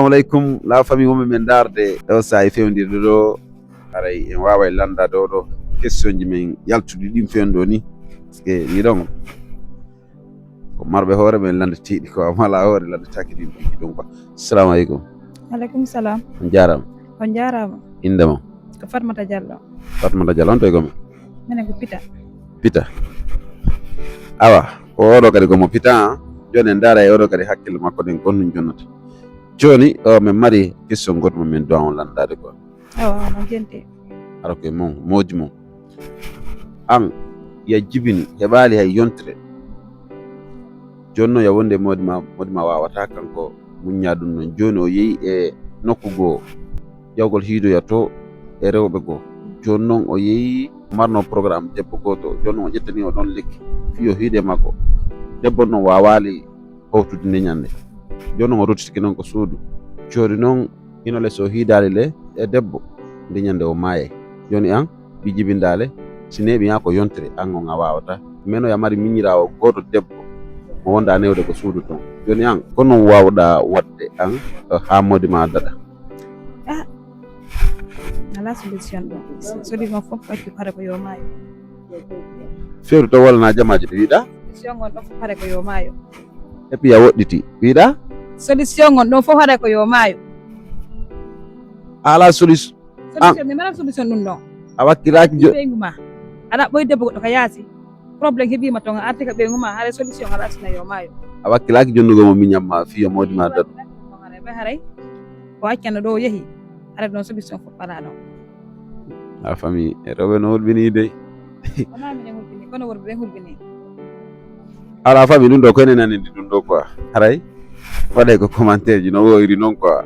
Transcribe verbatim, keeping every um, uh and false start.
Assalamu aleykum, la famille, wonɓe men ndaarde o saa'i fewndirde ɗo. Haray en waaway lanndaade o ɗo question ji men yaltuɗi ɗin fewndo ni. Parce que ni ɗon ko marɓe hoore men lanndatiiɗi ko, amma alaa hoore lanndataaki ɗin piiji ɗum quoi. Assalamu aleykum. Aleykum salam. On jaaraama. On jaaraama. Innde mon? Ko Fatmata Diallo. Fatmata Diallo, on toye ko men? Minen ko Pita. Pita. Awa, ko oɗo kadi ko mo Pita, ah. Jooni en ndaara e oɗo kadi hakkille makko ɗen ko honɗum jonnata. Jooni, o men mari question goɗɗo mo men duwa on lanndaade ko. Awa, no jenti. Ara koye mon, moodi mon. An, ya jibini, heɓaali hay yontere. Jooni noon ya wonde moodi ma, moodi ma waawata kanko muññaa ɗum noon. Jooni o yehi e nokku goo, jawgol hiidoya to e rewɓe goo. Jooni noon o yehi marno programme debbo gooto. Jooni noon o ƴettani o ɗon lekki fii o hiide makko. Debbo noon waawaali howtude nde ñande. Jooni noon o ruttitiki noon ko suudu. Jooni noon hino le so hiidaali le e debbo nde ñande o maayay. Jooni an, ɓi jibindaale, si neeɓi haa ko yontere, an on a waawata. Meno ya mari miñiraawo gooto debbo mo wonda newde ko suudu toon. Jooni an, ko non waawɗaa waɗde an, eh, haa moodi ma daɗa? Ah, alaa solution ɗo. Solution fof accu hara ko yo maayo. Feeru to wala na jamaaji ɗo wiɗa? Solution on ɗo fof hara ko yo maayo. Et puis a woɗɗiti, wiɗa? Solution on ɗo fof hara ko yo maayo. Ala solution. Solution, mi mara solution ɗum ɗo. A wakkilaaki jo- ɓeyngu ma. Aɗa ɓoy debbo goɗɗo ka yaasi. Problème heɓiima toon, a arti ka ɓeyngu ma, haray solution alaa sina yo maayo. A wakkilaaki jonnugo mo miñam ma fii o moodi ma daɗu. Haray, haray, haray. O accano ɗo o yehi. Haray ɗon solution fof alaa ɗon. A famille, e rewɓe no hulɓinii dey. Wonaa minen hulɓinii, kono worɓe ɓen hulɓinii. Ala famille, ɗum ɗo ko enen nanndi ɗum ɗo quoi. Haray waɗay ko commentaire ji no woowiri noon quoi.